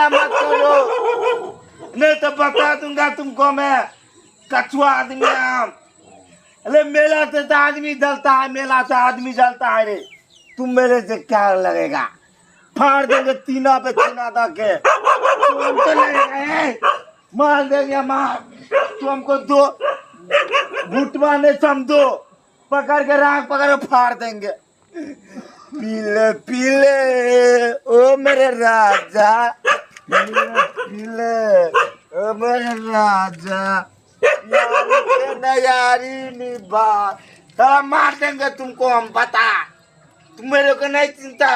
हल्ला मत करो, नहीं तो बता दूंगा तुमको मैं। कछुआ आदमी है हम। अरे मेला से तो आदमी जलता है, मेला से आदमी जलता है रे। तुम मेरे से क्या लगेगा? फाड़ देंगे तीना पे तीना दा के। तुम तो लगेगा, ए, मार देंगे मार। तू हमको दो घुटवा नहीं समझो, पकड़ के राख पकड़ के फाड़ देंगे। पीले पीले ओ मेरे राजा, पीले पीले ओ मेरे राजा, यारी के नयारी निभा। साला मार देंगे तुमको हम, बता। तुम मेरे को नहीं चिंता,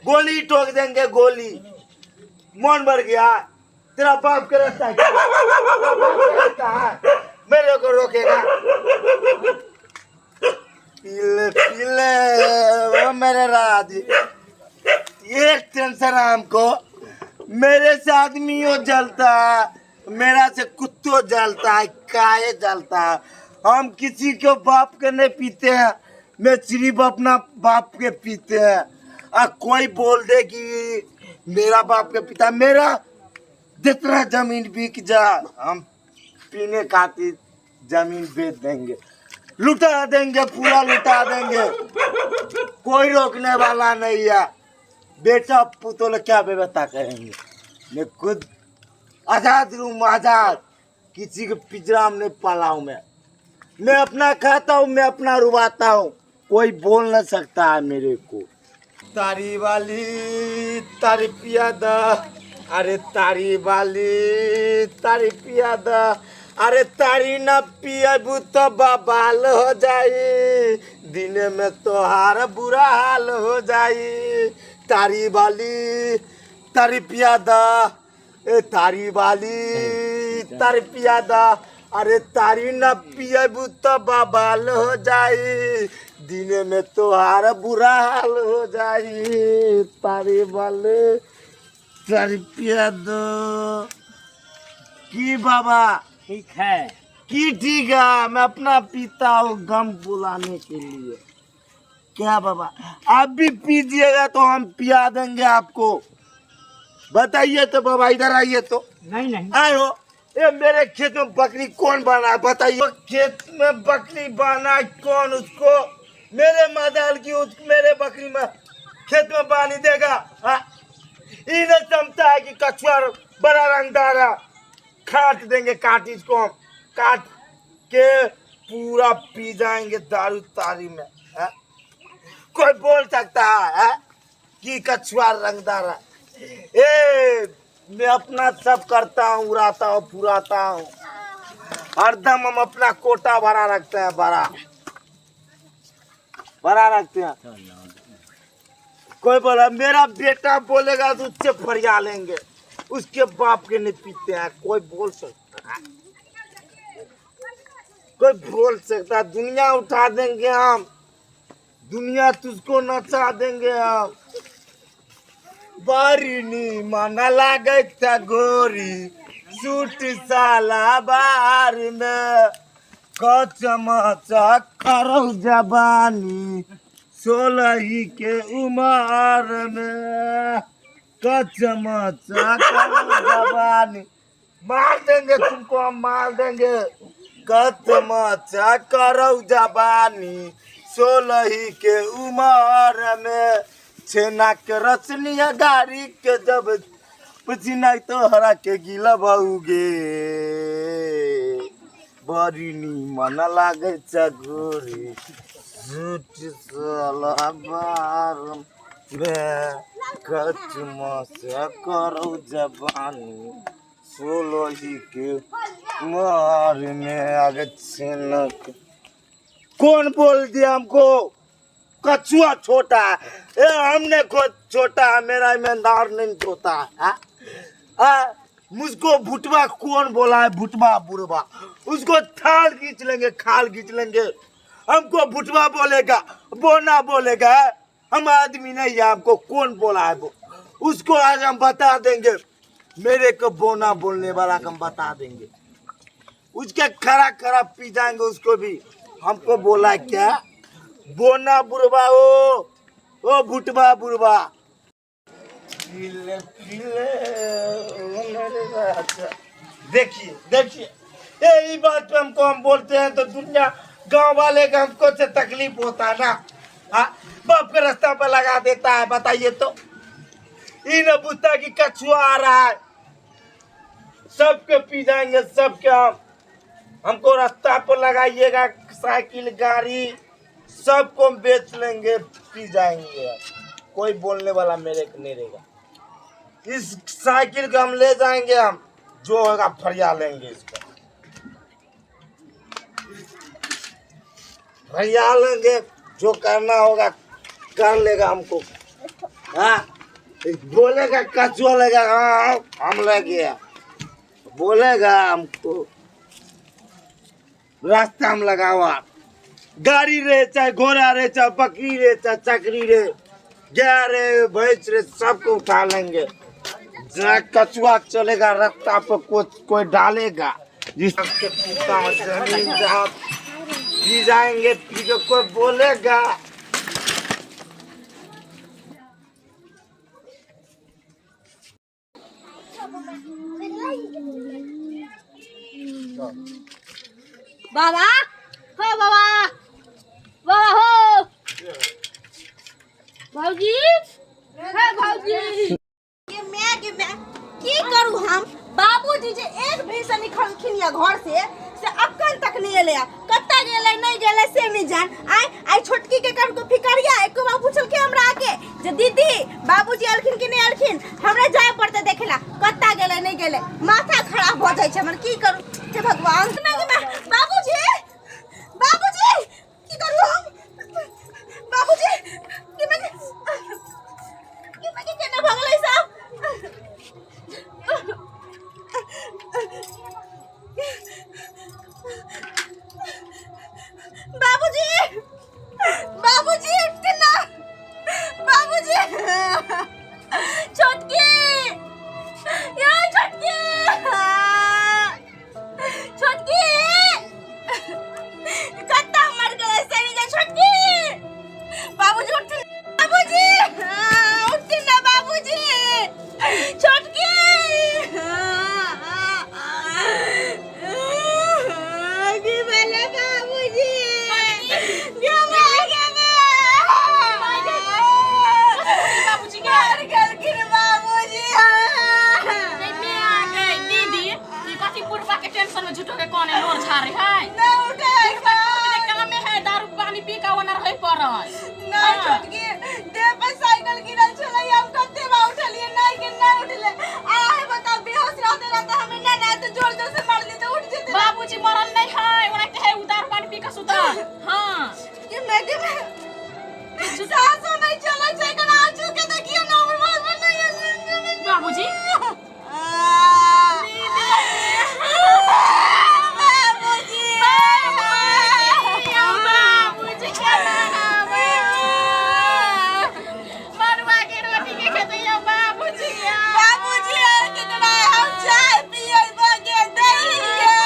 गोली ठोक देंगे गोली। मन भर गया तेरा बाप के रास्ता है क्या? तेरा बाप के रास्ता है, मेरे को रोकेगा? पीले पीले ओ मेरे राज, ये टेंशन है हमको। मेरे से आदमियों जलता है, मेरा से कुत्तों जलता है, काहे जलता है। हम किसी के बाप के नहीं पीते हैं, मैं सिर्फ अपना बाप के पीते हैं। आ कोई बोल दे कि मेरा बाप के पिता, मेरा जितना जमीन बिक जा, हम पीने खातिर जमीन बेच देंगे, लुटा देंगे, पूरा लुटा देंगे। कोई रोकने वाला नहीं है। बेटा पुतों क्या व्यवस्था करेंगे? मैं खुद आजाद हूँ, आजाद। किसी के पिंजरा में नहीं पाला हूँ मैं। मैं अपना खाता हूँ, मैं अपना रुवाता हूँ, कोई बोल नहीं सकता है मेरे को। तारी वाली तारी पियादा, अरे तारी वाली तारी पियादा, अरे तारी न पियबू तो बबाल हो जाई, दिन में तोहार बुरा हाल हो जाई। तारी वाली तारी पियादा, ए तारी वाली तारी पियादा, अरे तारी न पियबू तो बबाल हो जाई, दिन में तोहार बुरा हाल हो जाई। तारी वाले तारी पियादा। की बाबा ठीक है? की ठीक है, मैं अपना पीता हूँ गम बुलाने के लिए। क्या बाबा आप भी पीजिएगा तो हम पिया देंगे आपको। बताइए तो बाबा, इधर आइए तो। नहीं नहीं। आए हो। ये मेरे खेत में बकरी कौन बना बताइए? खेत में बकरी बना कौन? उसको मेरे मदाल की उस मेरे बकरी में खेत में पानी देगा? हाँ? इन्हें क्षमता है कि कछुआ बड़ा रंगदार है, काट देंगे, काट इसको हम काट के पूरा पी जाएंगे दारू तारी में। हाँ? कोई बोल सकता है, हाँ? कि कछुआ रंगदार है? ए मैं अपना सब करता हूँ, उड़ाता हूँ पुराता हूँ, हरदम हम अपना कोटा भरा रखते हैं, भरा भरा रखते हैं। कोई बोला मेरा बेटा बोलेगा तो उससे फरिया लेंगे, उसके बाप के नहीं पीते हैं। कोई बोल सकता है? कोई बोल सकता है? दुनिया उठा देंगे हम, दुनिया तुझको नचा देंगे हम। बड़ी नीमन लागै छ गोरी सूट साला बार में, कचमच करौ जवानी सोलही के उमर में, कचमच करौ जवानी। मार देंगे तुमको हम, मार देंगे। कचमच करौ जवानी सोलही के उमर में, छेना के रचनिया गाड़ी के जब पसीना तोहरा के गिला बहुगे, बड़ी नीमन लागै छ गोरी सूट सलवार में, कचमच करौ जवानी सोलही के उमर में। आगे छेना के कौन बोल दिया हमको कछुआ छोटा है? ए हमने खुद छोटा है, मेरा ईमानदार नहीं छोटा है। आ, मुझको भुटवा कौन बोला है? भुटवा बुढ़वा, उसको थाल खींच लेंगे, खाल खींच लेंगे। हमको भुटवा बोलेगा, बोना बोलेगा, हम आदमी नहीं है। हमको कौन बोला है वो? उसको आज हम बता देंगे। मेरे को बोना बोलने वाला हम बता देंगे, उसके खरा खरा पी जाएंगे उसको भी। हमको बोला क्या बोना बुढ़वा, ओ भुटवा बुढ़वा। पीले पीले मेरे राजा। देखिए देखिए, यही बात पे हमको हम बोलते हैं तो दुनिया गांव वाले का हमको से तकलीफ होता है ना। हाँ, बाप के रास्ता पे लगा देता है। बताइए तो ये न पूछता कि कछुआ आ रहा है, सबके पी जाएंगे सबके। हम हमको रास्ता पर लगाइएगा साइकिल गाड़ी सबको हम बेच लेंगे, पी जाएंगे, कोई बोलने वाला मेरे को नहीं रहेगा। इस साइकिल को हम ले जाएंगे, हम जो होगा फरिया लेंगे, इसको फरिया लेंगे, जो करना होगा कर लेगा हमको। हाँ बोलेगा कछुआ लेगा, हाँ हम ले गया, बोलेगा हमको रास्ता हम लगाओ आप, गाड़ी रे चाहे घोड़ा रे चाहे बकरी रे चाहे चकरी रे गाय रे भैंस रे सबको उठा लेंगे। जहाँ कछुआ चलेगा रास्ता पर कोई डालेगा जिसके पीता जमीन जहाँ पी जाएंगे, पी के कोई बोलेगा। बाबा हो, बाबा बाबा हो, भौजी हे भौजी। ये मैं के मैं की करू हम? बाबूजी जे एक भी से निकलखिन या घर से अक्कन तक नहीं एले, कत्ता गेले नहीं गेले से नहीं जान। आय आय छोटकी के कर को फिकरिया एको बार पूछल के हमरा आके जे दीदी बाबूजी अलखिन कि नहीं अलखिन, हमरा जाय पड़ते देखेला कत्ता गेले नहीं गेले। माथा खराब हो जाय छै हमर, की करू हे भगवान। बाबूजी बाबूजी की करू हम? बाबूजी की मैं केना भगलै सब? बाबूजी बाबूजी उठते ना बाबूजी, छोटकी या छोटकी छोटकी कत्ता मर गए सही जा छोटकी। बाबूजी उठते, बाबूजी उठते ना बाबूजी, छोटकी की भेलै बाबूजी? बाबूजी के मर गेलखिन बाबूजी। नहीं मैं आ गई दीदी, ई कथी बुढ़वा के टेंशन में झूठो के कोने लोर झारे है। ना उठे काम में है दारू पानी पी का ओनर है पड़ल। ना छोटकी देह पर साइकिल गिरल छलै, हम कते बार उठलिए नहीं के ना उठले। आए बताओ बेहोश रहते रहते हमें ना ना तो जोर जोर से मारली तो उठ जेते। बाबूजी मरल नहीं है, ओना के है उदार पानी पी के सुतल। हां कि मैं के सासो नहीं चलै छै कना आजू के देखियो ना हमर बात में नहीं बाबूजी बाबूजी बाबूजी मरुआ के रोटी के खेते या बाबूजी। बाबूजी केकरा हम चाय पियै बगे दैया,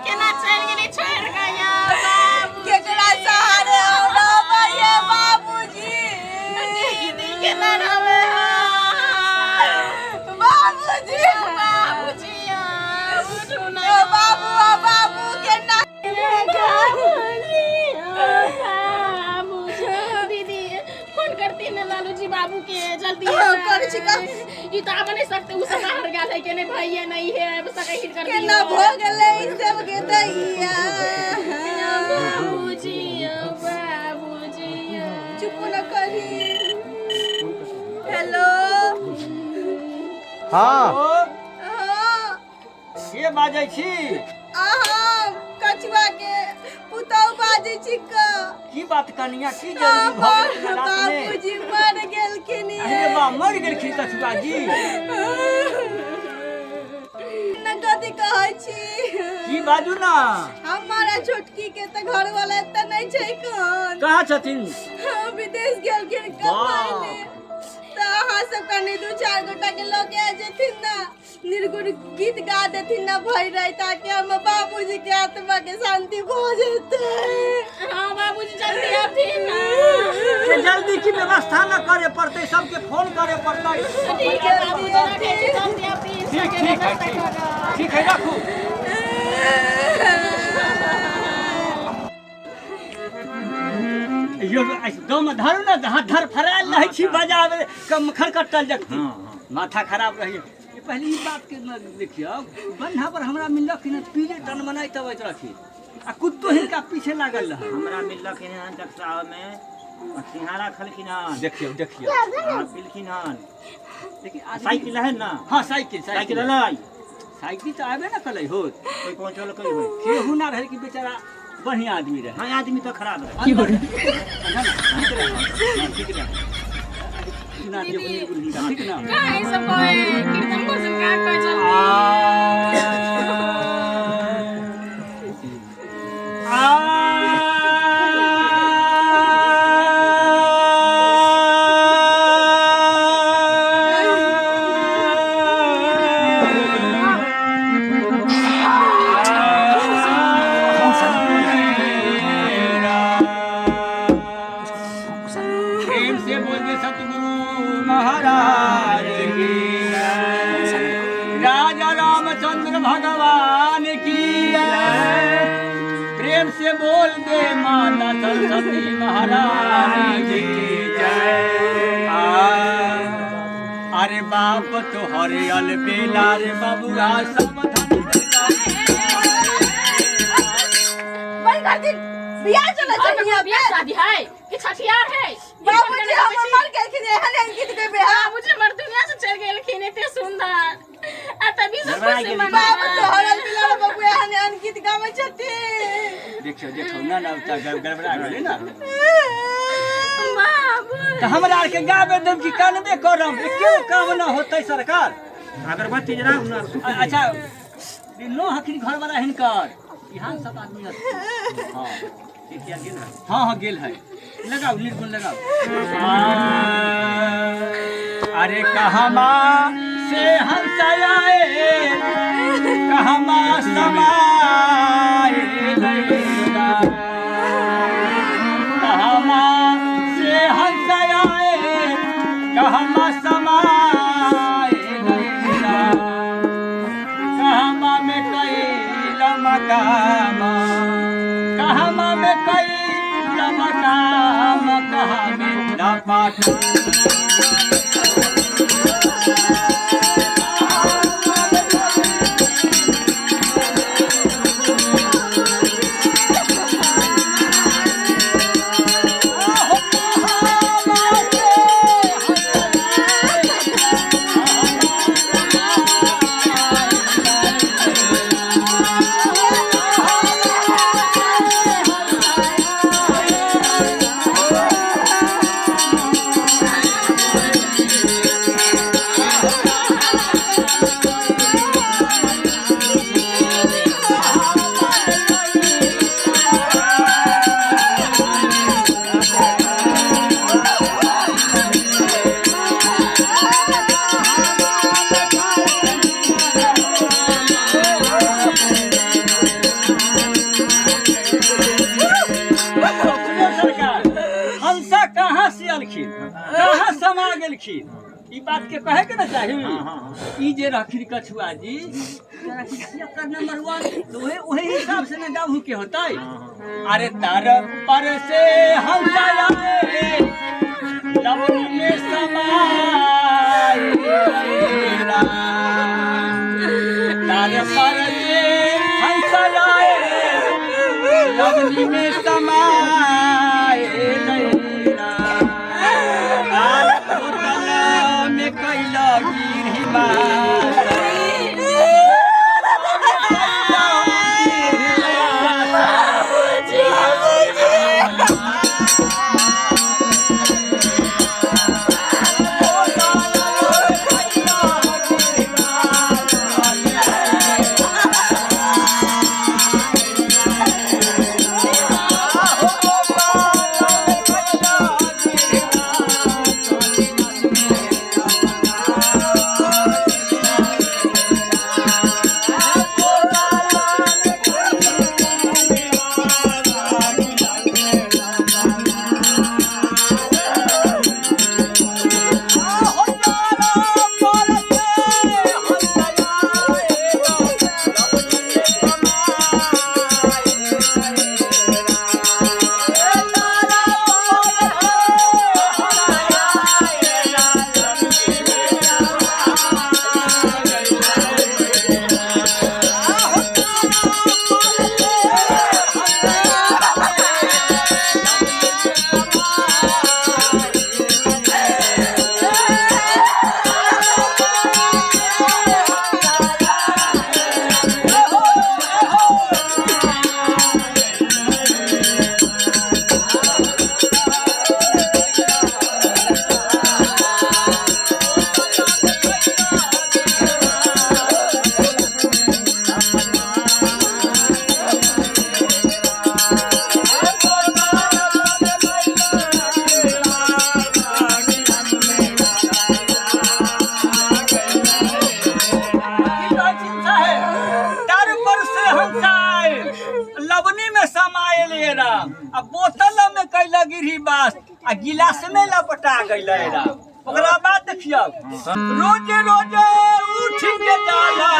केना चलि गेलै छोड़ि गया बाबू, केकरा सहारे हम रहबै ये बाबूजी? दीदी केना रहबै? बाबूजी बाबूजी उठू ना बाबू बाबू केना दीदी फोन करती ना लालू जी बाबू के जल्दी। हाँ, करै छी का? ई तो आब नहीं सकते, उ सब बाहर गेल है के नहीं भैया नहीं है अब सकै हिट कर केना भऽ गेलै ई सब के दैया? बाबूजी बाबूजी चुप न करी। हेलो हाँ हाँ के बाजै छी? अहाँ कछुआ के पुतहु बाजै छी का? की बात कनिया, की जरूरी भऽ गेल इतना रात में? बाबूजी मर गेलखिन। अरे बा मर गेलखिन कछुआ जी? न कथी कहै छी? की बाजू ना। हमारा छोटकी के तऽ घर वाला एतऽ नहि छै कन। कहाँ छथिन? हाँ, विदेश गेलखिन कमाइ ले। तऽ अहाँ सब कनि दू चारि गोटा के लऽ के आ जेथिन ना, निर्गुण गीत गा देथिन ना भरि राति, ताकि हमर बाबूजी के आत्मा के शांति भऽ जेतै। हाँ बाबूजी जल्दी आथिन ना। से जल्दी की व्यवस्था न करे पड़तै, सबके फोन करे पड़तै। ठीक है बाबूजी, रखै छी, जल्दी अपनी ठीक सबके ठीक है, व्यवस्था ठीक करब। ठीक है, रखू। यो दम धरू ने, हाथ धर फरायल रहै छी, बजाबे कम खरकटल जगती, माथा खराब रही। पहले ई बात के न देखियौ, बन्हा पर हमरा मिललक कि न पीले टन मनाइत अबैत रहथिन आ कुत्तो हिनका पीछे लागल रहै। हमरा मिललक हन डॉक्टर में सिंघाड़ा खलखिन हन। देखियौ देखियौ, आ पिलखिन हन। लेकिन आदमी- साइकिल है ना? हाँ साइकिल, साइकिल साइकिल है, साइकिल तो आबे ना कलै होत, कोई पहुंचल कोई होई केहू ना रहे कि बेचारा बढ़िया आदमी रहे। हाँ आदमी तो खराब है। अंदर ठीक ना, सुना दियौ निर्गुण हिनका, ठीक ना? कहाँ ई सब कहै कीर्तन भजन कहाँ कहै जल्दी। प्रेम से बोल दे सतगुरु महाराज की जय, राजा रामचंद्र भगवान की जय। प्रेम से बोल दे माता सरस्वती महारानी की जय। अरे बाप तो हरियल बेला रे बबुआ सब धन बंद कर दिन, बियाह चलै घर छै में यहाँ कोई बियाह पे। शादी है कि छठियार है? बाबूजी हमर मर गेलखिन, एहन एहन गीत गबै है। बाबूजी हमर दुनिया से चल गेलखिन एते सुंदर आ तभी सब गड़बड़ा खुशी गेली। मना। बाबू तोहर बिलाल बबुआ एहन एहन गीत गाबै छथिन। देखियौ देखियौ ना ना, गड़बड़ा गेलै ना। बाबू तऽ हमरा आरके गाबे देब कि कानबे करब? क्यों काम न होतै सरकार? अगरबत्ती जराउ ना। अच्छा नो हखिन घर वाला हिनकर यहाँ सब आदमी हथिन। हाँ ठीक है, गेल है। हाँ हाँ गेल है। लगाओ निर्गुण लगाओ। अरे कहमा से हंस आए, कहमा समाए, कहमा से हंस आए, कहमा समाए, कहमा में कैल मकामा, कहमा में कैल मकाम, कहा में लपाट। सुनियौ सरकार, हंसा कहाँ से अलखिन, कहाँ समा गेलखिन, ई बात के कहे के ना चाही। ई जे रहखिन कछुआ जी नंबर 1, तो वही वही हिसाब से ना गाबू के होतै। अरे तार पर से हंसा आए, लवनी में समाए, तार पर से हंसा आए, लवनी में समाए, में कैला गिरही बाबूजी। की कहै छिन साहेब? तर पर से हंसा आयल, लवनी में समायल ये राम, आ बोतल में कैला गिरही बास, आ गिलास में लपटा गइल ये राम। ओकरा बाद देखियौ, रोजे रोजे उठ के जाला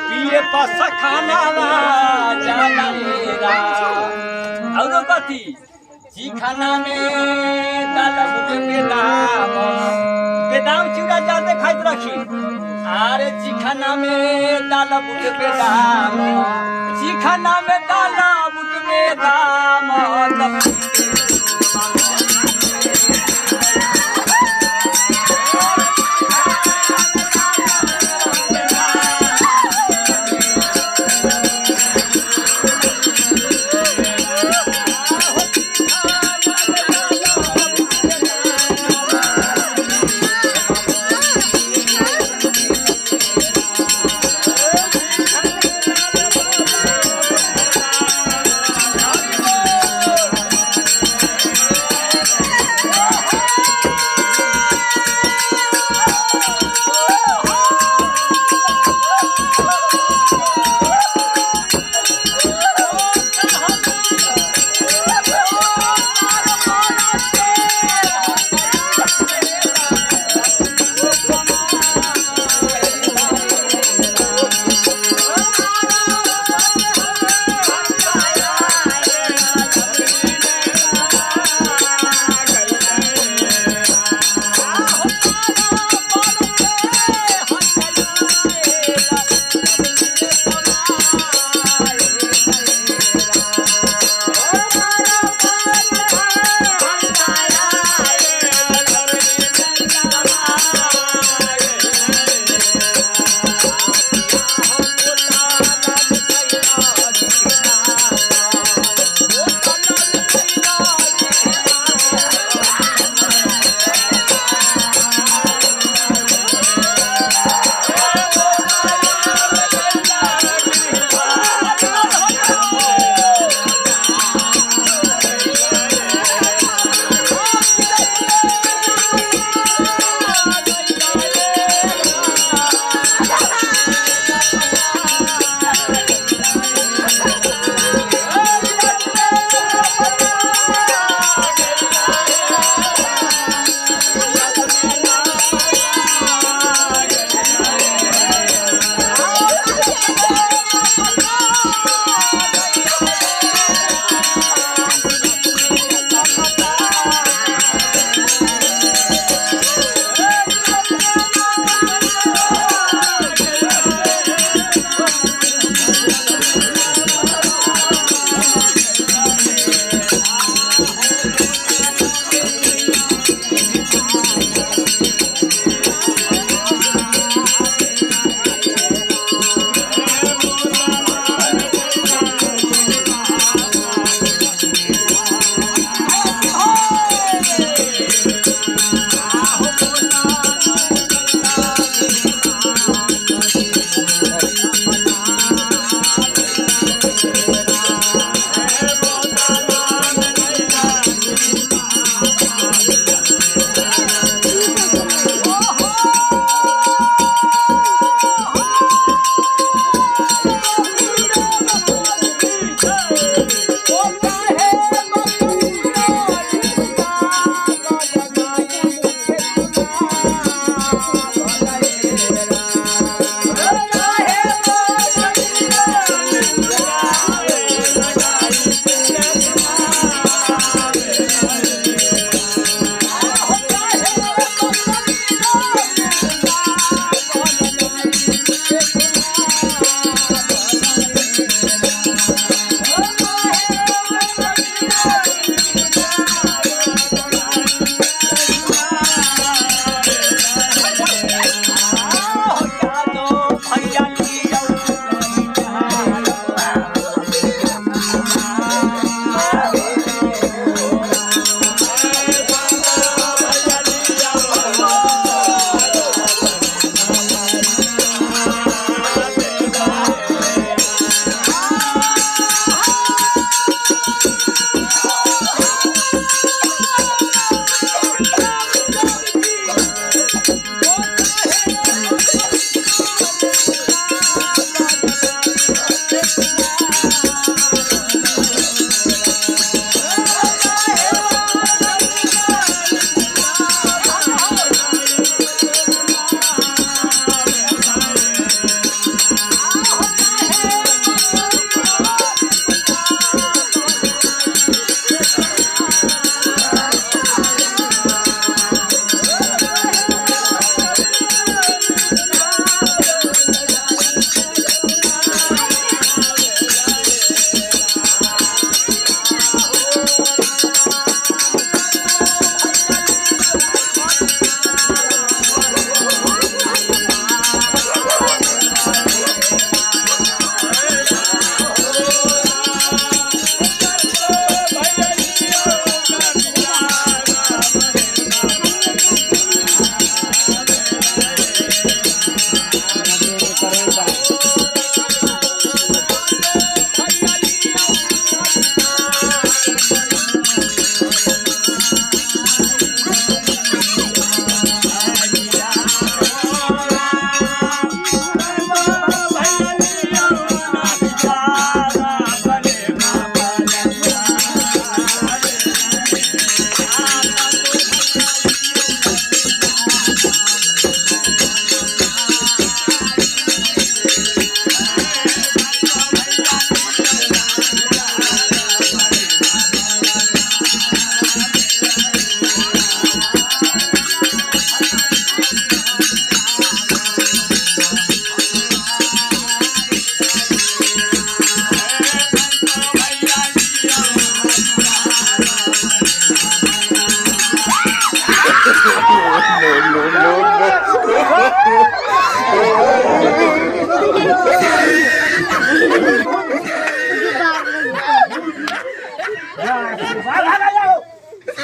पिए पस खाना जाला ये राम। औरो कथी चिखाना में दादा बुटे बेदाम, बेदाम चिड़ा जादे खाइत रखी। अरे चिखाना में दाल बुट बेदाम, चिखाना में दाल बुट बेदाम।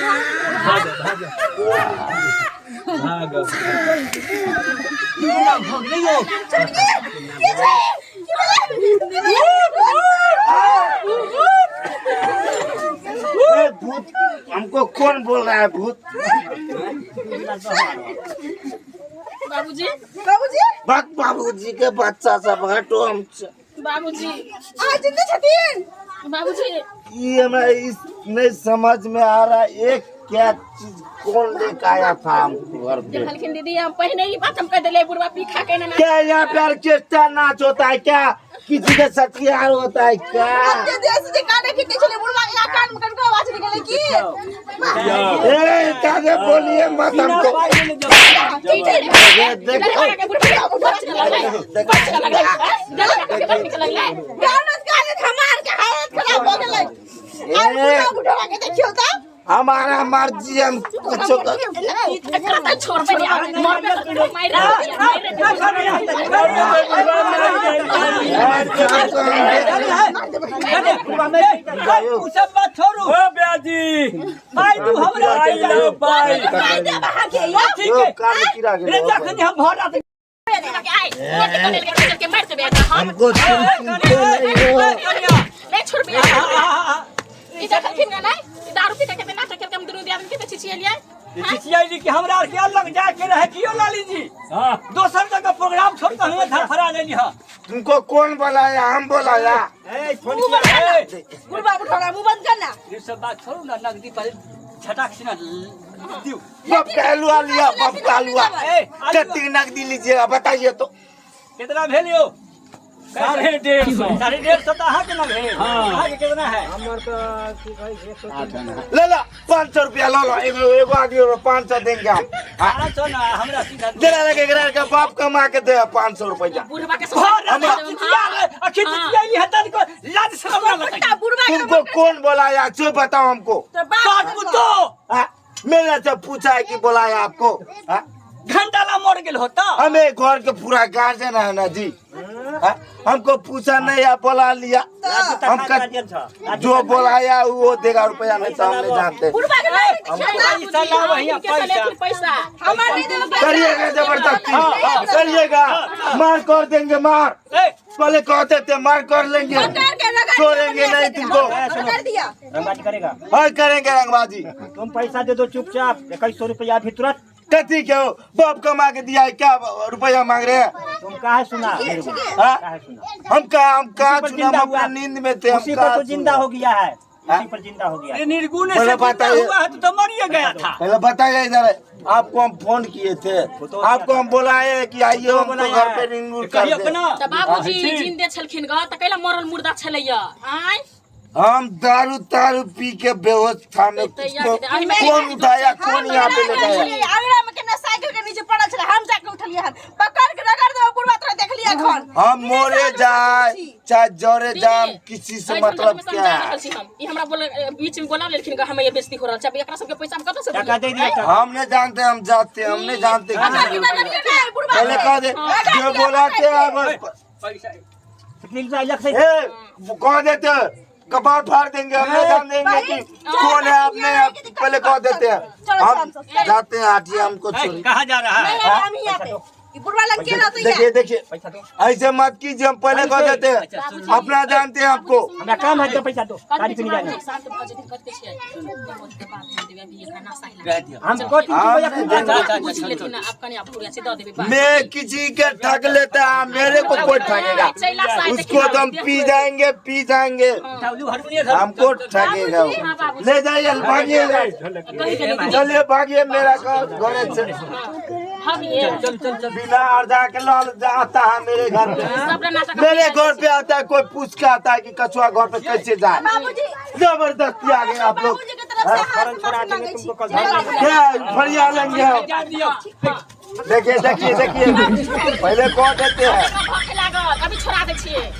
भाग भूत हमको कौन बोल रहा है भूत? बाबूजी बाबूजी बाक बाबूजी के बच्चा सब हटो हमसे। बाबूजी आज जिंदा छथिन। बाबूजी ये हमरा इस नहीं समझ में आ रहा एक क्या चीज कौन लेके आया था हमको घर पे। देखलखिन दीदी हम पहिने ही बात हम कह देले बुढ़वा पी खा के ना। क्या यहाँ पे ऑर्केस्ट्रा नाच होता है क्या? किसी का सतियार होता है क्या? अपने देश जे काने खींचे छले बुढ़वा या कान में कनको आवाज निकले की। ए काहे बोलिए मत हमको। हमार के हालत खराब हो गेलै। आ बुढ़वा बुढ़वा के देखियो त हमारा मर्जी हम कुछ कर छोड़ पे हमको दारू पी के नाटक करके हम दुनू आदमी के चिचियलियै चिचियली कि हमरा के अलग जाके रहे कियो लाली जी। हां दोसर जगह प्रोग्राम छोड़ के हमें धरफड़ा लेली ह। तुमको कौन बुलाया? हम बुलाया। ए फोन किया बुढ़वा बुढ़वा मुंह बंद करना। ये सब बात छोड़ू ना, नगदी पहले छटाक से ना दियो। बाप का हलवा लिया, बाप का हलवा। कितनी नगदी लीजिएगा बताइए तो? कितना भेलियो? 150। 150 तो अहाँ के ना भेल। अहाँ के कितना है? हमर तो की कहै छै ले ला 500 रुपया लो लो। एगो एगो आदमी 500 देंगे हम। 500 ना हमरा सीधा देला लगे एकरा के बाप कमा के दे 500 रुपया। बुढ़वा के लाज शर्म ना लगता। तुमको कौन बुलाया जो बताओ हमको? बाप तो मेरा जब पूछा है कि बुलाया आपको घंटा ला मर गेल होता। हमें घर के पूरा गार्जियन है ना जी। हमको पूछा नहीं आप बुला लिया। हम जो बुलाया वो देगा रुपया नहीं तो हम नहीं जानते। करिएगा जबरदस्ती करिएगा, मार कर देंगे। मार पहले कहते थे मार कर लेंगे, छोड़ेंगे नहीं तुमको। रंगबाजी करेगा? हाँ करेंगे रंगबाजी। तुम पैसा दे दो चुपचाप 2100 रुपया भी तुरंत। कथी के हो? बाप कमा के दिया है क्या रुपया मांग रहे हैं? तुम काहे सुना? हम कहा सुना? हम अपना नींद में थे। उसी पर तो जिंदा हो गया है, उसी पर जिंदा हो गया। निर्गुण से जिंदा हुआ है तो मर गया था। पहले बताइए इधर, आपको हम फोन किए थे, आपको हम बुलाए कि आइए हमको घर पे निर्गुण कर दे। त बाबूजी जिंदे छलखिन ग त कैला मरल मुर्दा छलैया? आय हम दारू तारू पी के बेहोश था। में कौन उठाया कौन यहाँ पे लेकर आया? आंगना में केना साइकिल के नीचे पड़ल छले, हम जाके उठलिए हन, पकड़ के रगड़ देबो बुढ़वा तोरा देख लिया खन। हम मोरे जाए चाहे जरे जाम किसी से मतलब क्या है? ई हमरा बोल बीच में बोला लेलखिन हम ये बेइज्जती हो रहल छै, एकरा सब के पैसा हम कत से टका दे दिया? हम नहीं जानते, हम जाते हम नहीं जानते। पहले कह दे जो बोलाते हैं पैसा कह देते कपार फाड़ देंगे। हम नहीं जान देंगे कि कौन है। आपने पहले कह देते हैं हम जाते हैं। आठिए हमको छोड़ कहाँ जा रहा है? देखिए देखिए ऐसे मत कीजिए, हम पहले कह देते हैं अपना जानते हैं आपको। काम है पैसा दो। मैं किसी के ठग लेता है, मेरे को कोई ठगेगा उसको तो हम पी जाएंगे पी जाएंगे, हमको ठगेगा। ले जाइए भागिए, चलिए भागिए मेरा घर से। बिना अर्धा के लाल आता है मेरे घर पे, मेरे घर पे आता है कोई पूछ के आता है कि कछुआ घर पे कैसे जाए। जबरदस्ती आ गए आप लोग। क्या फरिया लेंगे? देखिए देखिए देखिए पहले कौन देते हैं। अभी छोड़ा दे छिए।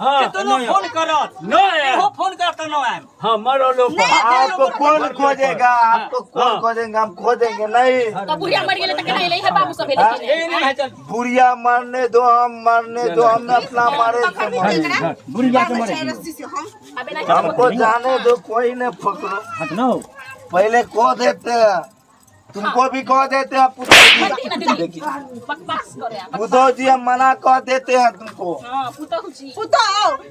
हाँ, केतनो फोन करत नहीं आएब। इहो फोन करत न आएब। हाँ मरलो पर। आपको कौन खोजेगा? आपको कौन खोजेगा? हम खोजेंगे नहीं। तो बुढ़िया मर गेलै त केना एलै हे बाबू सब एलै कि ए नहीं है चल। बुढ़िया मरने दो, हम मरने दो, हम अपना मारे से मरे। बुढ़िया के मरे रस्सी से हम अबे नहीं हमको जाने दो, कोई नहीं पकड़ो। हट न हो। पहले खो देते हैं, तुमको भी खो देते हैं पुतौ जी। देखिए बकवास करे पुतौ जी हम मना कर देते हैं तुमको। हां पुतहु जी पुतौ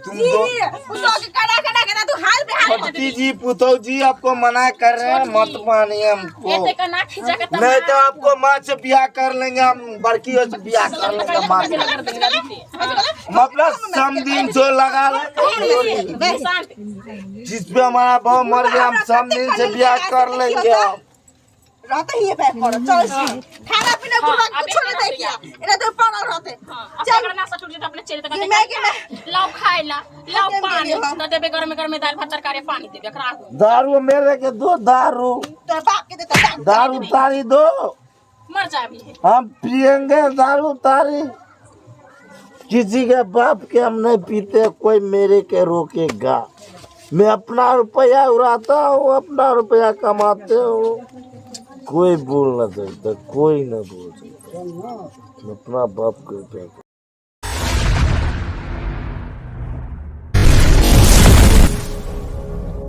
तुम जी दो- पुतौ के करा करा करा तू हाल पे हाल छोटकी जी पुतौ जी आपको मना कर रहे हैं, मत मानिए हमको, एते का ना खींचा के तब नहीं तो आपको माँ से ब्याह कर लेंगे हम, बड़की से ब्याह कर लेंगे माँ से। हम अपना समदिन से लगा लेंगे, जिस पे हमारा बहू मर गया हम समदिन से ब्याह कर लेंगे हम। रहते ही पे पड़ो चल खाना पीना बुढ़वा कुछ नहीं दे किया एना तो पड़ल रहते। चल ना ससुर जी अपने चले ये मैं के मैं लाओ खाए ला लाओ हम पानी गेलियै हम। न देबे गरमे गरमे दाल भात तरकारी पानी देबे एकरा आगू। दारू मेरे के दो, दारू तोर बाप के देता दारू। दारू तारी दो, मर जाबी हम पियेंगे दारू तारी। किसी के बाप के हम नहीं पीते, कोई मेरे के रोकेगा। मैं अपना रुपया उड़ाता हूँ, अपना रुपया कमाते हूँ, कोई बोल ना सकता, कोई ना बोल सकता। मैं अपना बाप के रुपया